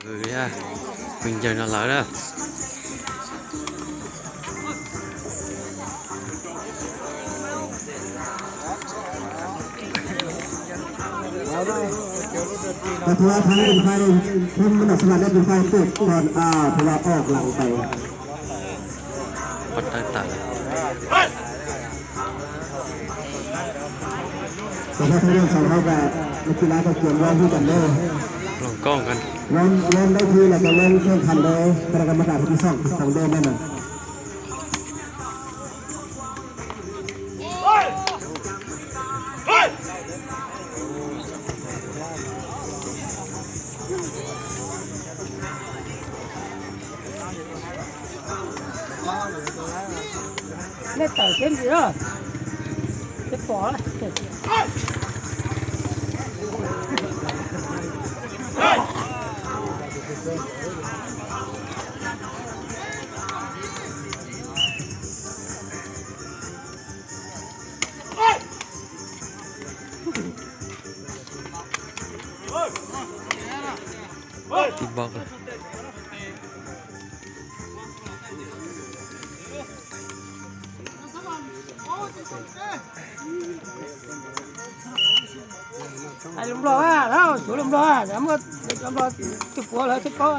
Kwv yog kwv ncaws no lawm na. Và thua thắng Bình Khai, thêm một số bạn Bình Khai tiếp còn à, thua ôm lặng vậy. Pov tawg tawm. Cov thawj thawj sau hauv và một kỹ lá câu chuyện lo vui cảnh đô. Lòng koj kan. Lon lon đôi khi là cậu lên xem thành đô, cái là cái mặt cảmที่สองของเดนนั่นน่ะ Nej tawm kiag ntsis na, twb pom. Tib npaug. Hais lus Nplog a, suav lus Nplog a, muaj lus Nplog tus puav lawv thiaj paub.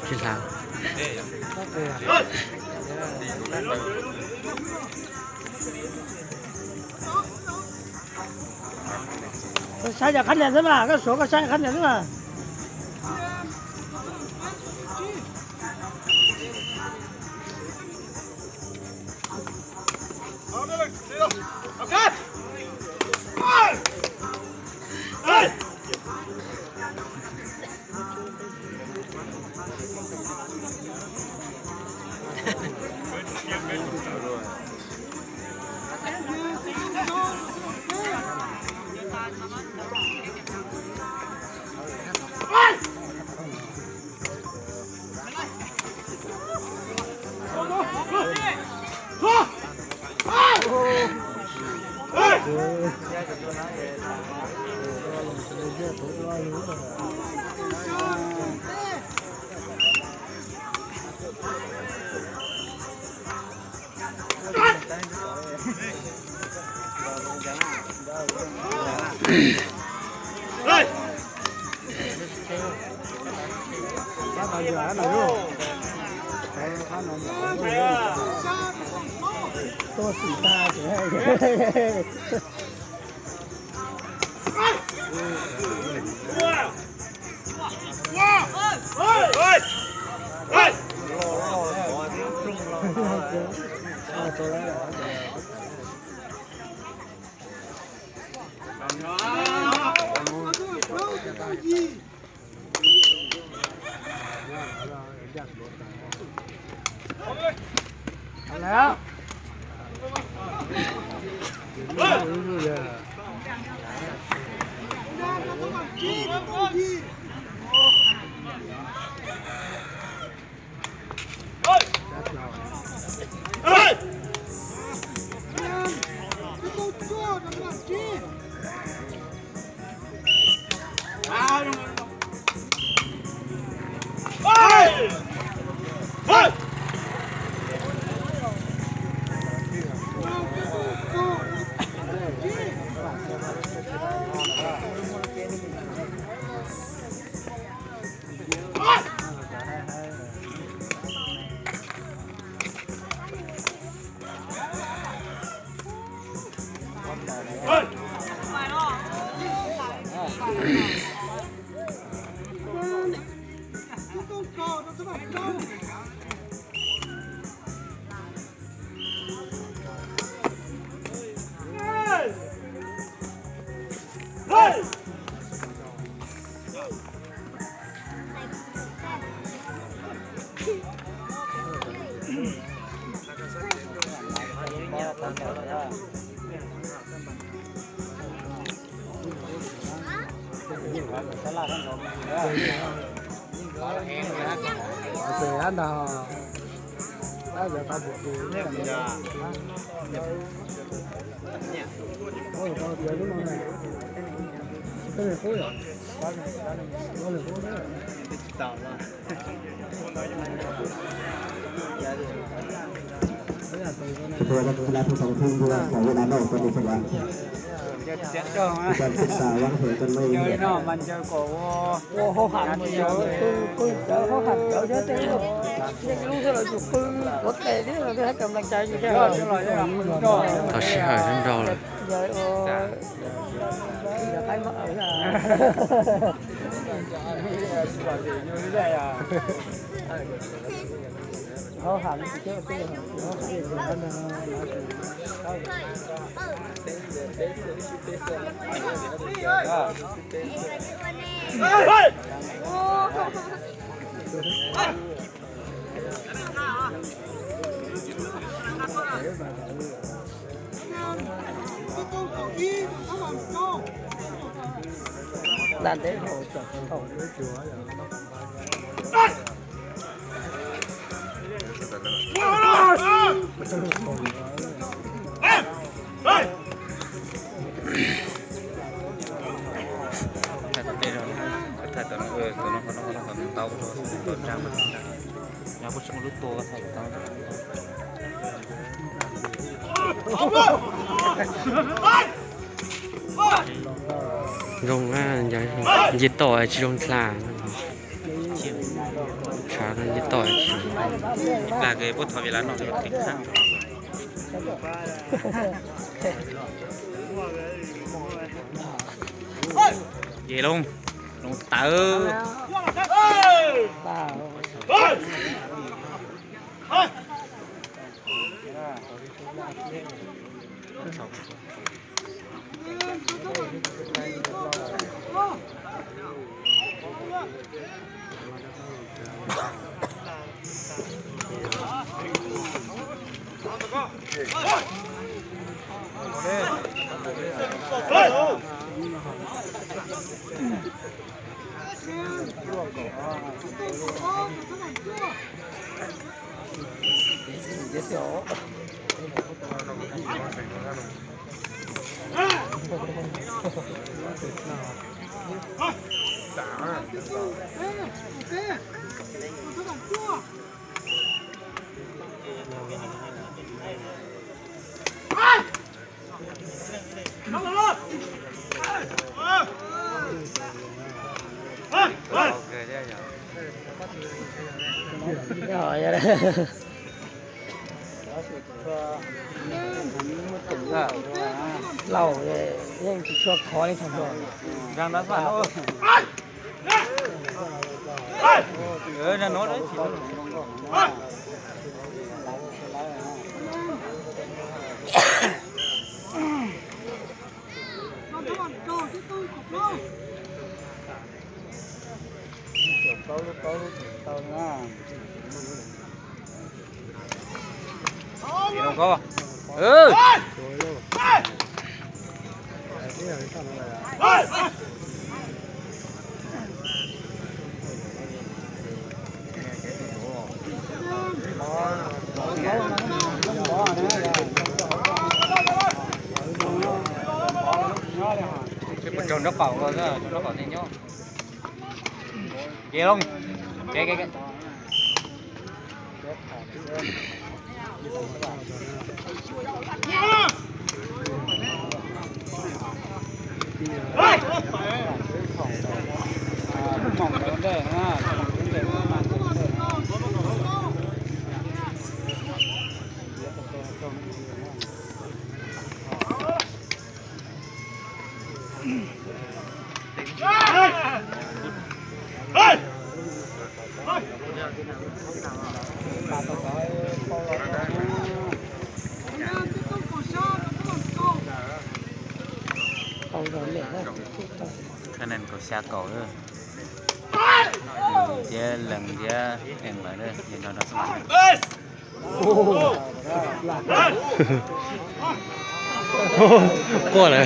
Tsis hla. Koj saib cov khab nias xwb mas, koj suav koj saib khab nias xwb mas. Tuaj xim tag. Tus nas tus tau thib ntua, tus nas no tus nis tus nas. Tus nas tus tau wab hwm tus nas. Ua hauj ham, pw pw cawv hauj ham cawv thiab tej yeej lub xwb los yus pw tuav tes thiab los twb hab cov nplees cai yus thiab. Tau sij hawm sib nrau lawm. Nta ntev hauv tsom tau. Thaij tus no, tus no, tus no, tus no tau, tus no tau nrag mas nrag. Nrag kuj tsis muaj lub tua thaij tau. Zoo na, nce toj tsis zoo dlha. Tshav no nce toj tsis. Ib plag kws puab thov Vim Lab no kws qeeb qeeb. Ces loo, loo tawv. Laus yeej tsis tshua khov li thaum ntawd. Raug nraub qaum, raug nraub qaum tej nyob. Ces loo. Khab nees kaum xya kaum, thiab lees thiab ees lawm, nrog nrog xab mas. Quaj lawm.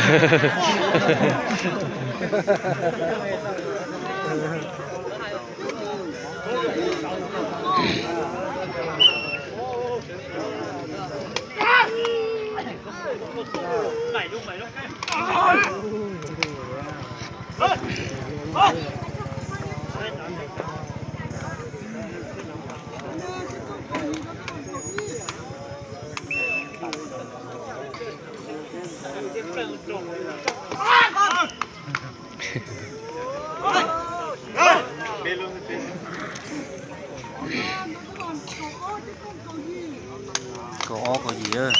Kaum ob kaum yim.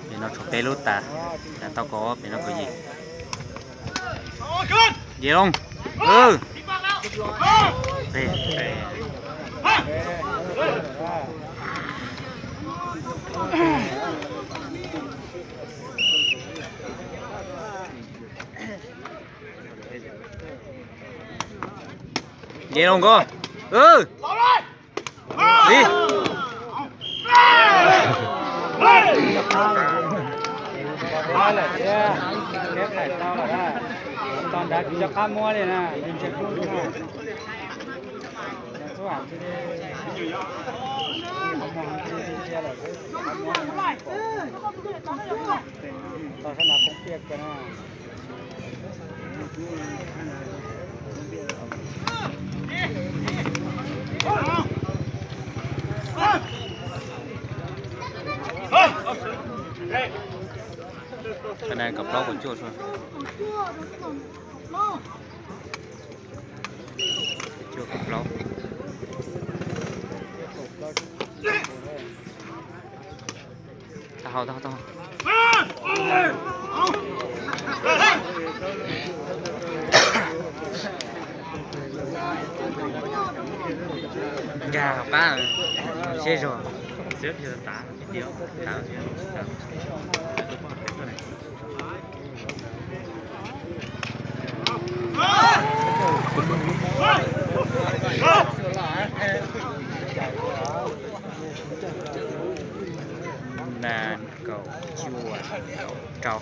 Pem no tshuav peb lub tas, tas tau kaum ob, pem no kaum yim. Diav Looj. Diav Looj ko. Ib. Qhov no kaum plaub kaum cuaj xwb. Cuaj kaum plaub. Tau hau, tau hau, tau hau. Nkag qab, seb zog. Na kaum cuaj, kaum rau.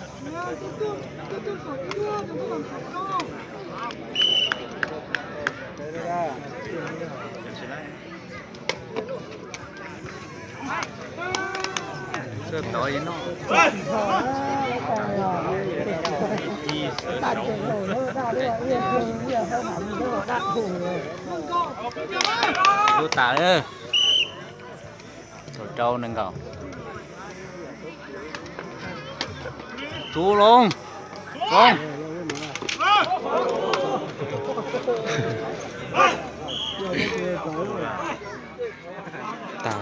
Lub tas lawm. Kaum rau nees nkaum. Rub Looj. Looj. Tas.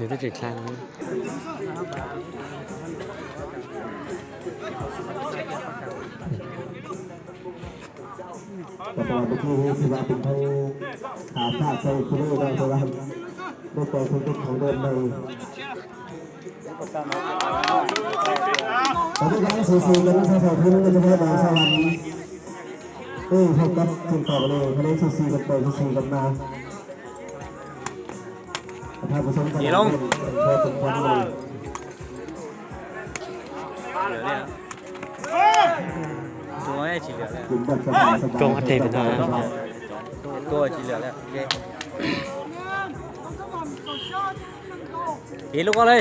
Nws twb tsis dlha. Tab tom tus kwj xwb vam tus thau, thab thaj txau tus lej dau txau vam, lej tau thau tub thau dej nau. Tam sim no xu xu kab lub thab thau thub lub lej txau vam, ej thau kab tseem tom li, thau lej xu xu kab tau xu xu kab na. Diav Looj. Rau hab dej pem no. Tua tsis lawm. Piv lub koj li.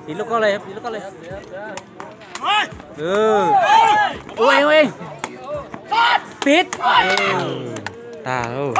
Piv lub koj li, piv lub koj li. Ua ua. Piv. Tag lauj.